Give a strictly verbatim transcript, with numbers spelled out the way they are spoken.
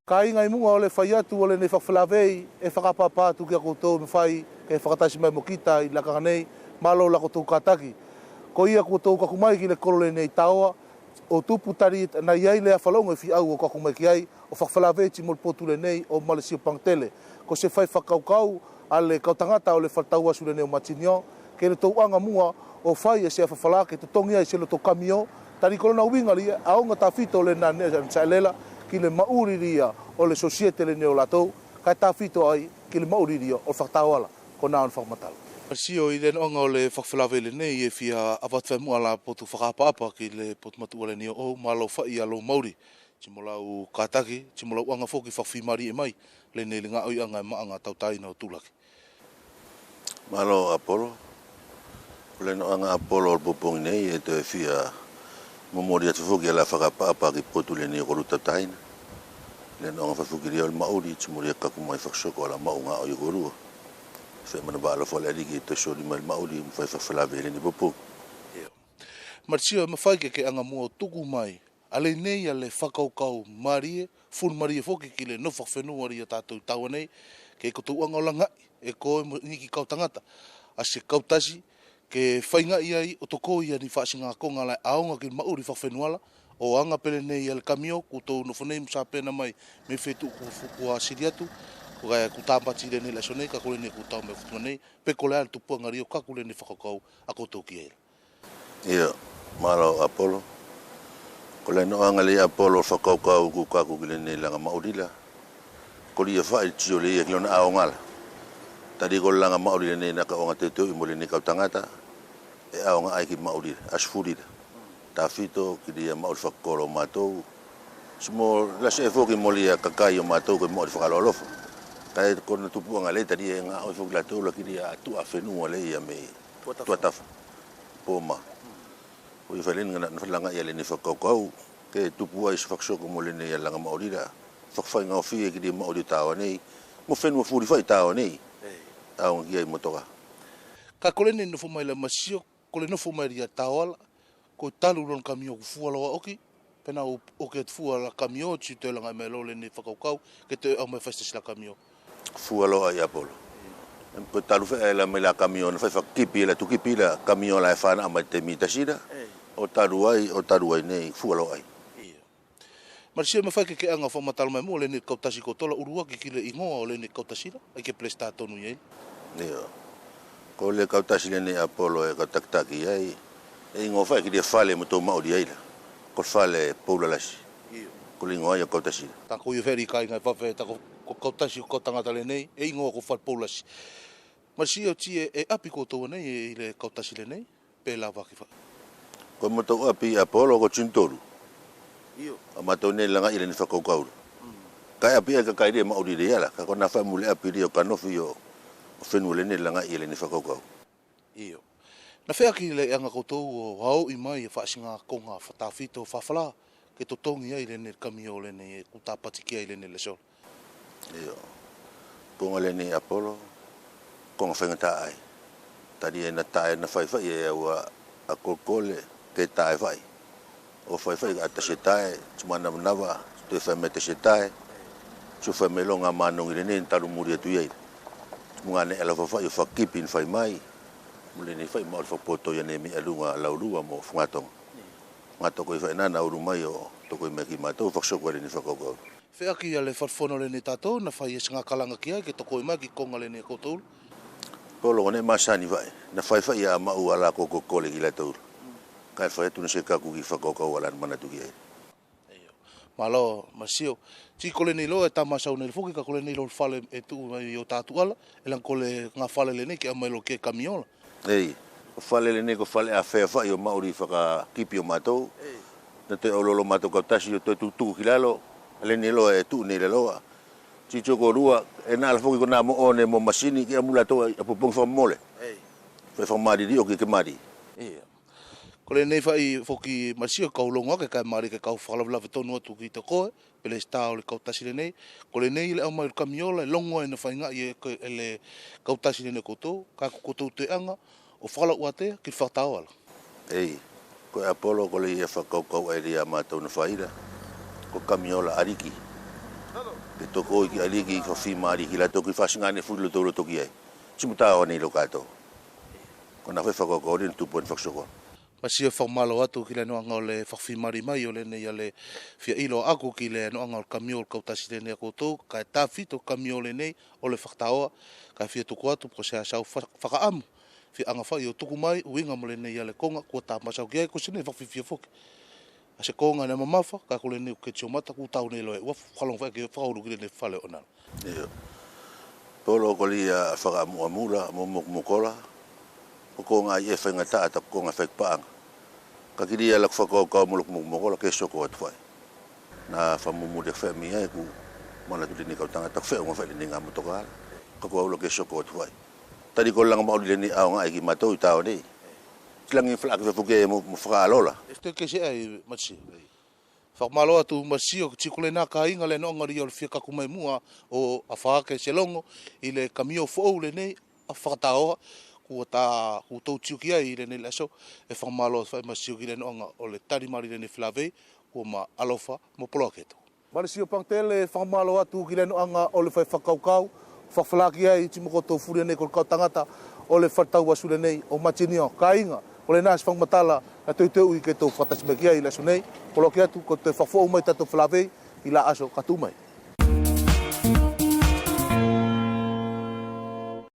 Kāiga, ʻi muʻa ʻo le fai atu ʻo lenei fakafelāveʻi, ʻe fakaʻapaʻapa atu kia koutou ʻe mafai ke fakatasi mai mo kita ʻi lakaga nei. Mālō la koutou kātaki. Koia kua tou kaku mai ki le kolo lenei taoa, ʻo tupu tali ʻaena ʻi ai le afaloʻoga ʻi fia ʻau ʻo kaku mai ki ai, ʻo fakafelāveʻi mo le potu lenei ʻo Malesio Pagatele. Ko se fai fakakaukau ʻa le kau tagata ʻo le fale tauasu lenei ʻo Matignon, ke le touʻaga muʻa ʻo fai e se afafala ke totogi ai se loto kamio, tali ko lona uiga lia ʻaoga tafito lena neʻe saʻelela ki le maʻuli lia ʻo le sosiete lenei ʻo latou, kae tafito ai ki le maʻuli lia ʻo le fakataoala. Ko na ona fakamatala. Masio, ʻi le noʻaga ʻo le fakafelāveʻi lenei ʻe fia ʻavatu fai muʻa la potu fakaʻapaʻapa ki le potu matuʻa lenei ʻo ʻou, mālō fai ʻa lou maʻuli. Ti mo lau kātaki, ti mo lau aga foki fakafimalie mai lenei le gaoiʻaga ʻe maʻaga tautāina ʻo tuʻulaki. Mālō Apolo. Ko le noʻaga Apolo ʻo le popogi nei ʻe toe fia momoli atu foki ʻa la fakaʻapaʻapa ki potu lenei ʻo kolu tautāina. Le noʻaga fai foki lia ʻo le maʻuli, ti mo lia kaku mai fakasoko ʻa la maʻu gaoi ʻo kolua. Fai manavaʻa alofa le ʻAliki ʻe toe soli mai le maʻuli mo fai fakafelāveʻi lenei popogi. Io. Masio, ʻe mafai ke ke aga muʻa ʻo tuku mai ʻa lenei ʻa le fakakaukau malie, fuli malie foki ki le nofo fakafenua ʻa tatou ʻi taua nei, ke ko tou aga ʻo lagaʻi e koe mo ni kiʻi kau tagata ʻa se kautasi ke faigaʻi ai ʻo tokoi ia ni faʻasiga koga la ʻe ʻaoga ki le maʻuli fakafenua la, ʻo aga pele nei ʻa le kamio, ko tou nofo nei mo sapena mai mei feituʻu kua, kua sili atu, ko kae kua tāpati lenei le aso nei, kaʻe ko lenei kua tau mai Futua nei, pe ko le ʻalu tupuʻaga lia ʻo kaku lenei fakakaukau ʻa koutou ki ai. Io, mālō Apolo. Ko le noʻaga lia Apolo ʻo le fakakaukau kua kaku ki lenei laga maʻuli la, ko lia faʻi tio lia ki lona ʻaoga la. Tali ko le laga maʻuli lenei naʻa ka ʻaoga teuteuʻi mo lenei kau tagata, ʻe ʻaoga ai ki maʻuli la, ʻasi fuli la. Tafito ki lia maʻuli fakakolo ʻo matou. Ti mo lasi ai foki mo lia kakai ʻo matou ko maʻuli fakaalofa. Kaʻe ko na tupuʻaga lea tali ʻe gaoʻi foki latou la ki lia tuʻa fenua lea ia mei Tuatafa. Tuatafa. Poma. Ko ia fai lea na, na fai lagaʻi ia lenei fakakaukau ke tupu ai se fakasoko mo lenei ia laga maʻuli la. Fakafaigaofi ki lia maʻuli ʻo taua nei mo fenua fuli fai taua nei. Ei. ʻAoga ki ai mo toka. Kaʻe ko lenei nofo mai la Masio, ko le nofo mai lia taoa la, ko talu lona kamio kua fua loa ʻoki, pe na ʻo, ʻoki atu fua la kamio ti toe lagaʻi mai loa lenei fakakaukau ke toe ʻau mai fai se tasi la kamio. Fua loa ai Apolo. Ko talu feʻe la mai la kamio na fai fakakipi la tukipi la kamio la ʻe fanaʻo mai te temi tasi la. Ei. ʻO talu ai, ʻo talu ai nei, fua loa ai. Io. Masio, ʻe mafai ke ke aga fakamatala mai muʻa lenei kautasi ko tola ʻuluaki ki le igoa ʻo lenei kautasi la, ʻae ke pelesita tonu ia. Io. Ko le kautasi lenei Apolo ʻe kau takitaki ai, ʻe igoa faʻi ki lia fale mo tou maʻuli ai la. Ko fale Poulalasi. Io. Ko le igoa ia kautasi la. Kaʻe ko ia feʻe li kāiga ʻe fafai ta ko, ko kautasi ko kau tagata lenei, ʻe igoa ko fale Poulalasi. Masio, ti ʻe, ʻe ʻapi ko tou nei ʻi le kautasi lenei? Pe lavaki faʻi. Ko matou ʻapi Apolo ko tini tolu. Io. ʻA matou nei lagaʻi ia lenei fakakaukau la. Mm. Kaʻe ʻapi ai kakai lia maʻuli lia la, kaʻe ko na fai mo le ʻapi lia ʻo kanofi ʻo, ʻo fenua lenei lagaʻi ia lenei fakakaukau. Io. Na feaki le aga koutou ʻo aoʻi mai ia faʻasiga koga fakatafito fakafala ke totogi ai lenei kamio lenei ʻe kua tāpati ki ai lenei lesole. Io. Koga lenei Apolo, koga faigataʻa ai. Tali ʻe na taʻe na fai faʻi e aua ʻa kolekole ke taʻe faʻi. ʻO fai faʻi ʻa tasi e taʻe, ti manavanava, toe fai mai tasi e taʻe. Ti ʻo fai mai loga manogi lenei na talu muli atu ia. Ti mo ga neʻe alofa faʻi ʻo fakakipi na fai mai. Mo lenei faʻi maʻuli fakapoto ia nei mei ʻaluga Laulua mo Fugatoga. Ga tokoi faʻi nana ulu mai ʻo tokoi mai ki matou fakasoko lenei fakakaukau. Feaki ia le falefono lenei tatou na fai ia siga kalaga ki ai ke tokoi mai ki koga lenei koutou. Polo, neʻe masani faʻi na fai faʻi ia maʻu ʻa la kolekole ki latou. Kaʻe fai atu na se kaku ki fakakaukau ʻa la na manatu ki ai. Io. Malo Masio. Ti ko lenei loa ʻe tamasau nei foki kaʻe ko lenei loa fale ʻe tuʻu mai ʻo tatuʻala ʻe laga ko le ga fale lenei ke ʻau mai loa ke kamiola. Ei, ko fale lenei ko fale ʻafea faʻi ʻo maʻuli fakakipi ʻo matou. Ei. Na toe ʻaulolo matou kautasi ʻo toe tukutuku ki lalo. Lenei loa ʻe tuʻu nei le loa. Ti tio ko lua ʻe na ala foki ko na moʻone mo masini ke ʻamu latou ʻa popogi fakamole. Ei. Fai fakamalili ʻo ke ke mali. Ia. Ko lenei faʻi foki Masio kau logo ake kaʻe mali ke kau fakalavelave tonu atu ki te koe. Pelesita ʻo le kautasi lenei, ko lenei le ʻau mai ʻo le kamiola ʻe logo ai na faigaʻi e le kautasi lenei koutou, kaʻe ko koutou te aga ʻo fakalaʻu atu ia ki le fakataoala. Ei, ko Apolo ko le ia fakakaukau ʻae lia matou na fai la, ko kamiola aliki. Ke tokoi ki ʻaliki, fakafimalie ki latou, ke fasiga ʻaeni fuli lotou loto ki ai. Ti mo taʻoa nei lo katou. Ko na fai fakakaukau ʻaeni tupu ʻaeni fakasokoa. Masio e fakamalo atu ki le noʻaga ʻo le fakafimalie mai ʻo lenei ʻa le fia ʻilo ʻaku ki le noʻaga ʻo le kamio ʻo le kautasi lenei ʻa koutou, kaʻe tafito kamio lenei ʻo le fakataoa, kaʻe fia tuku atu pe ko se ʻa sau fa-, fakaʻamu. Fia aga fai ʻo tuku mai ʻuhiga mo lenei ʻa le koga kua ta masau ki ai, ko se nei fakafifia foki. ʻA se koga neʻe mamafa, kaʻe ko lenei kua ke tio mata, kua tau nei loa e ua fakalogo fai ke fakaulu ki lenei fale ʻo Nala. Io. Polo ko lia fakaʻamuʻamu la mo mokomoko la. Ko koga ʻae ʻe faigataʻa ta ko koga fai paʻaga. Kaʻe kilia laku fakakaukau mo laku mokomoko la ke soko atu fai. Na fakamumuli fai mai ai, kua manatu lenei kau tagata fai oga fai lenei ga motoka la. Kaʻe kua au la ke soko atu fai. Tali ko laga maʻuli lenei ʻaoga ʻae ki matou ʻi taʻu nei. Ti lagi falaʻaki fai foki mo, mo fakaʻalo la. Este ke se ai Masio. Fakamalo atu Masio, ti ko lena kaiga le noʻaga lia ʻo le fia kaku mai muʻa ʻo afake se logo ʻi le kamio foʻou lenei ʻa fakataoa, kua ta, kua tou tio ki ai ʻi lenei le aso, ʻe fakamalo atu fai Masio ki le noʻaga ʻo le tali mali lenei felavei, kua ma alofa mo poloaki atu. Masio Pagotele, fakamalo atu ki le noʻaga ʻo le fai fakakaukau, fakafalaki ai ti mo koutou fuli nei ko le kau tagata ʻo le fale tauvasu lenei ʻo Matinio, kaiga, ko lena se fakamatala na teuteuʻi ke tou fakatasi mai ki ai ʻi le aso nei, poloaki atu ko te fakafoʻou mai tatou felavei ʻi la aso ka tuʻu mai.